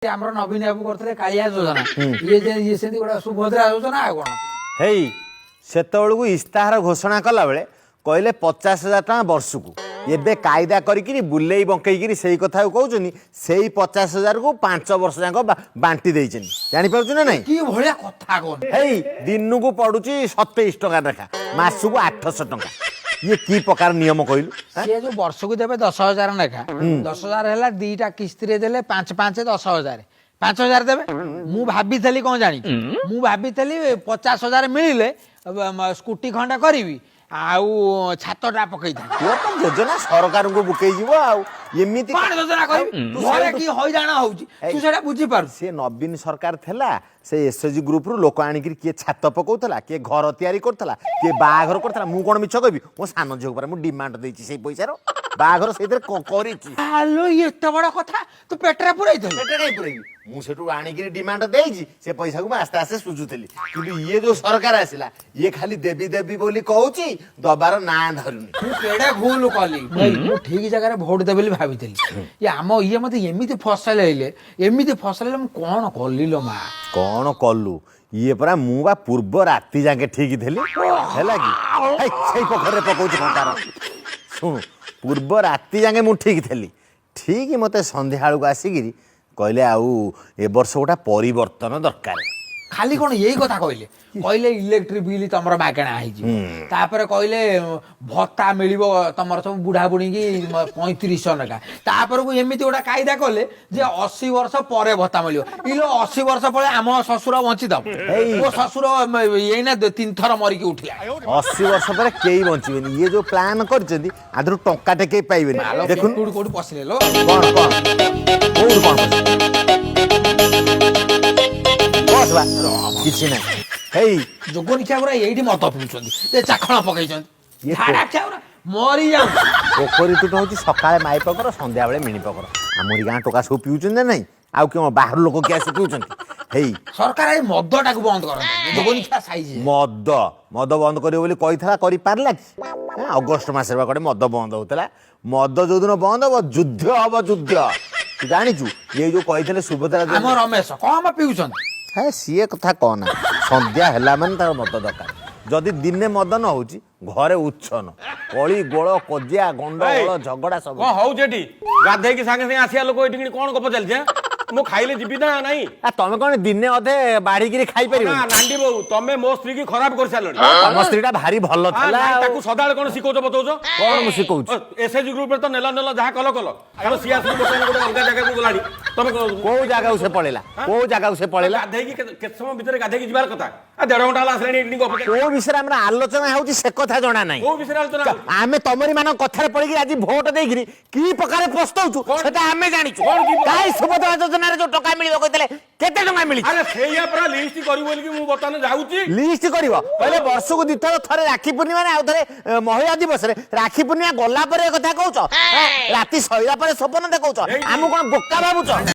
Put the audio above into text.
ଆମର ନବୀନ ବାବୁ କରିଥିଲେ କାଳିଆ ଯୋଜନା, ଇଏ ଯେ ଇଏ ସେମିତି ଗୋଟେ ସୁଭଦ୍ରା ଯୋଜନା ଆଉ କଣ? ହେଇ, ସେତେବେଳକୁ ଇସ୍ତାହାର ଘୋଷଣା କଲାବେଳେ କହିଲେ 50,000 ଟଙ୍କା ବର୍ଷକୁ। ଏବେ କାଇଦା କରିକିରି ବୁଲେଇ ବଙ୍କେଇକିରି ସେଇ କଥାକୁ କହୁଛନ୍ତି। ସେଇ 50,000କୁ 5 ବର୍ଷ ଯାକ ବାଣ୍ଟି ଦେଇଛନ୍ତି, ଜାଣିପାରୁଛୁ ନା ନାଇଁ? କି ଭଳିଆ କଥା କହନି! ହେଇ, ଦିନକୁ ପଡୁଛି 27 ଟଙ୍କା ଲେଖା, ମାସକୁ 800 ଟଙ୍କା। ଇଏ କି ପ୍ରକାର ନିୟମ କହିଲୁ, ହାଁ? ସିଏ ଯୋଉ ବର୍ଷକୁ ଦେବେ 10,000 ଲେଖା, 10,000 ହେଲା, ଦିଟା କିସ୍ତିରେ ଦେଲେ ପାଞ୍ଚ ପାଞ୍ଚ 10,000, 5,000 ଦେବେ। ମୁଁ ଭାବିଥିଲି କଣ ଜାଣିଛୁ? ମୁଁ ଭାବିଥିଲି 50,000 ମିଳିଲେ ସ୍କୁଟି ଖଣ୍ଡେ କରିବି ଆଉ ଛାତଟା ପକେଇଥାନ୍ତି। ତୋର ତ ଯୋଜନା ସରକାରଙ୍କୁ ବୁକେଇ ଯିବ ଆଉ ଏମିତି। କଣ ଯୋଜନା କରିବି? ତୁ ଘରେ ସେଇଠୁ କି ହଇରାଣ ହଉଛି, ତୁ ସେଇଟା ବୁଝିପାରୁଛୁ? ସେ ନବୀନ ସରକାର ଥିଲା, ସେ ଏସଏଚଜି ଗ୍ରୁପରୁ ଲୋକ ଆଣିକିରି କିଏ ଛାତ ପକଉଥିଲା, କିଏ ଘର ତିଆରି କରୁଥିଲା, କିଏ ବାହାଘର କରୁଥିଲା। ମୁଁ କଣ ମିଛ କହିବି? ମୋ ସାନ ଝିଅକୁ ପରା ମୁଁ ଡିମାଣ୍ଡ ଦେଇଛି, ସେଇ ପଇସାର ବାହାଘର ସେଇଥିରେ କରିଛି। ଆଲୋ, ଏତେ ବଡ କଥା ତୁ ପେଟରେ ପୁରେଇଥିଲୁ? ପେଟରେ କାଇଁ ପୁରେଇବି? ମୁଁ ସେଠୁ ଆଣିକିରି ଡିମାଣ୍ଡ ଦେଇଛି, ସେ ପଇସାକୁ ମୁଁ ଆସ୍ତେ ଆସ୍ତେ ସୁଝୁଥିଲି। କିନ୍ତୁ ଇଏ ଯୋଉ ସରକାର ଆସିଲା, ଇଏ ଖାଲି ଦେବି ଦେବି ବୋଲି କହୁଛି, ଦବାର ନାଁ ଧରୁନି। ମୁଁ କେଡେ ଭୁଲ କଲି ଭାଇ! ମୁଁ ଠିକ ଜାଗାରେ ଭୋଟ ଦେବି ବୋଲି ଭାବିଥିଲି, ଇଏ ଆମ ଇଏ ମତେ ଏମିତି ଫସଲେଇଲେ, ଏମିତି ଫସଲେଇଲେ, ମୁଁ କଣ କଲି ଲୋ ମା? କଣ କଲୁ? ଇଏ ପରା ମୁଁ ବା ପୂର୍ବ ରାତି ଯାକେ ଠିକ ଥିଲି, ହେଲା କି? ହେଇ, ସେଇ ପୋଖରୀରେ ପକଉଛି କଙ୍କାର। ଶୁଣୁ, ପୂର୍ବ ରାତି ଯାକେ ମୁଁ ଠିକ ଥିଲି। ଠିକ ମୋତେ ସନ୍ଧ୍ୟା ବେଳକୁ ଆସିକିରି କହିଲେ, ଆଉ ଏ ବର୍ଷ ଗୋଟେ ପରିବର୍ତ୍ତନ ଦରକାର। ଖାଲି କଣ ଏଇ କଥା କହିଲେ? କହିଲେ ଇଲେକ୍ଟ୍ରିକ ବିଲ୍ ତମର ମାଗଣା ହେଇଯିବ। ତାପରେ କହିଲେ ଭତ୍ତା ମିଳିବ ତମର ସବୁ ବୁଢା ବୁଢୀକି 3500 ଲେଖା। ତାପରକୁ ଏମିତି ଗୋଟେ କାଇଦା କଲେ ଯେ 80 ବର୍ଷ ପରେ ଭତ୍ତା ମିଳିବ। ଇଲୋ, 80 ବର୍ଷ ପରେ ଆମ ଶ୍ୱଶୁର ବଞ୍ଚିଦବ? ଏଇ। ମୋ ଶ୍ୱଶୁର ଏଇନା ତିନି ଥର ମରିକି ଉଠିଲା। 80 ବର୍ଷ ପରେ କେହି ବଞ୍ଚିବେନି। ଇଏ ଯୋଉ ପ୍ଲାନ୍ କରିଛନ୍ତି, ଆଦେହରୁ ଟଙ୍କାଟେ କେହି ପାଇବେନି। ଦେଖୁନୁ। କୋଉଠି କୋଉଠି ପଶିଲେ ଲୋ? କଣ କଣ, କୋଉଠି କଣ ବସ ବା, କିଛି ନାହିଁ। ହେଇ। ଯୋଗନିଖିଆ ଗୁରା ଏଇଠି ମଦ ପିଉଛନ୍ତି, ଏ ଚାଖଣ ପକେଇଛନ୍ତି। ଇଏ ଝାଡା ଖିଆ ଗୁରା ମରି ଯାଉ। ପୋଖରୀ ତୁଟ ହଉଛି ସକାଳେ ମାଇପକର, ସନ୍ଧ୍ୟାବେଳେ ମିଣିପକର। ଆମରି ଗାଁ ଟୋକା ସବୁ ପିଉଛନ୍ତି ନା ନାଇଁ? ଆଉ କେଉଁ ବାହାରୁ ଲୋକ କିଏ ଆସି ପିଉଛନ୍ତି? ହେଇ। ସରକାର ଏଇ ମଦଟାକୁ ବନ୍ଦ କରନ୍ତୁ, ଯୋଗନିଖିଆ ସାଇଜ। ମଦ ବନ୍ଦ କରିବ ବୋଲି କହିଥିଲା, କରିପାରିଲା କି? ହେଁ, ଅଗଷ୍ଟ ମାସରେ ବା କୁଆଡ଼େ ମଦ ବନ୍ଦ ହଉଥିଲା। ମଦ ଯୋଉଦିନ ବନ୍ଦ ହବ, ଯୁଦ୍ଧ ହବ, ଯୁଦ୍ଧ। ତୁ ଜାଣିଛୁ, ଇଏ ଯୋଉ କହିଥିଲେ ସୁଭଦ୍ରା ଆମ ଯୋଜନା- ରମେଶ କମ ପିଉଛନ୍ତି? ହେ, ସିଏ କଥା କହନା। ସନ୍ଧ୍ୟା ହେଲା ମାନେ ତାର ମଦ ଦରକାର। ଯଦି ଦିନେ ମଦ ନ ହଉଛି, ଘରେ ଉଚ୍ଛନ, କଳି ଗୋଳ, କଜିଆ, ଗଣ୍ଡଗୋଳ, ଝଗଡ଼ା ସବୁ। କଣ ହଉଛି ଏଠି? ଗାଧେଇକି ସାଙ୍ଗେ ସାଙ୍ଗେ ଆସିବା ଲୋକ, ଏଠି କଣ ଗପ ଚାଲିଛି, ଆଁ? ମୁଁ ଖାଇଲେ ଯିବି ନା ନାଇଁ? ଆ, ତମେ କଣ ଦିନେ ଅଧେ ବାଢିକିରି ଖାଇପାରିବ? ନା ନାଣ୍ଡି ବୋଉ, ତମେ ମୋ ସ୍ତ୍ରୀ କି ଖରାପ କରିସାରିଲଣି। ତମ ସ୍ତ୍ରୀଟା ଭାରି ଭଲ ଥିଲା। ନାଇଁ, ଆଉ ତାକୁ ସଦାବେଳେ କଣ ଶିଖଉଛ ବତଉଛ? କଣ ମୁଁ ଶିଖଉଛି? ଏସଏଚଜି ଗ୍ରୁପରେ ତ ନେଲ ନେଲ, ଯାହା କଲ କଲ। କାରଣ ସିଏ ଆସିକି ବର୍ତ୍ତମାନ ଗୋଟେ ଅଲଗା ଜାଗାକୁ ଗଲାଣି। ତମେ କୋଉ ଜାଗାକୁ ସେ ପଳେଇଲା? କୋଉ ଜାଗାକୁ ସେ ପଳେଇଲା? ଗାଧେଇକି କେତେ ସମୟ ଭିତରେ ଗାଧେଇକି ଯିବାର କଥା, ଆ ଦେଢ ଘଣ୍ଟା ହେଲା ଆସିଲାଣି, ଏଠି ଗପ ଚାଲିଛି। କୋଉ ବିଷୟରେ ଆମର ଆଲୋଚନା ହଉଛି, ସେ କଥା ଜଣା ନାହିଁ। କୋଉ ବିଷୟରେ ଆଲୋଚନା ହଉଛି? ଆମେ ତମରି ମାନଙ୍କ କଥାରେ ପଡିକି ଆଜି ଭୋଟ ଦେଇକିରି କି ପ୍ରକାର ପସ୍ତଉଛୁ, କଣ? ସେଟା ଆମେ ଜାଣିଛୁ। କଣ କି ପ୍ରକାର? କାଇଁ, ସୁଭଦ୍ରା ଯୋଜନାରେ ଯୋଉ ଟଙ୍କା ମିଳିବ କହିଥିଲେ, କେତେ ଟଙ୍କା ମିଳିଛି? ଆରେ, ସେଇଆ ପରା ଲିଷ୍ଟ କରିବୁ ବୋଲିକି ମୁଁ ବର୍ତ୍ତମାନ ଯାଉଛି। ଲିଷ୍ଟ କରିବ କହିଲେ ବର୍ଷକୁ ଦିଥର, ଥରେ ରାକ୍ଷୀ ପୂର୍ଣ୍ଣିମାରେ ଆଉ ଥରେ ମହିଳା ଦିବସରେ। ରାକ୍ଷୀ ପୂର୍ଣ୍ଣିମା ଗଲା ପରେ ଏ କଥା କହୁଛ, ରାତି ସରିଲା ପରେ ସ୍ୱପ୍ନ ଦେଖଉଛ। ଆମକୁ କଣ ବୋକା ଭାବୁଛ?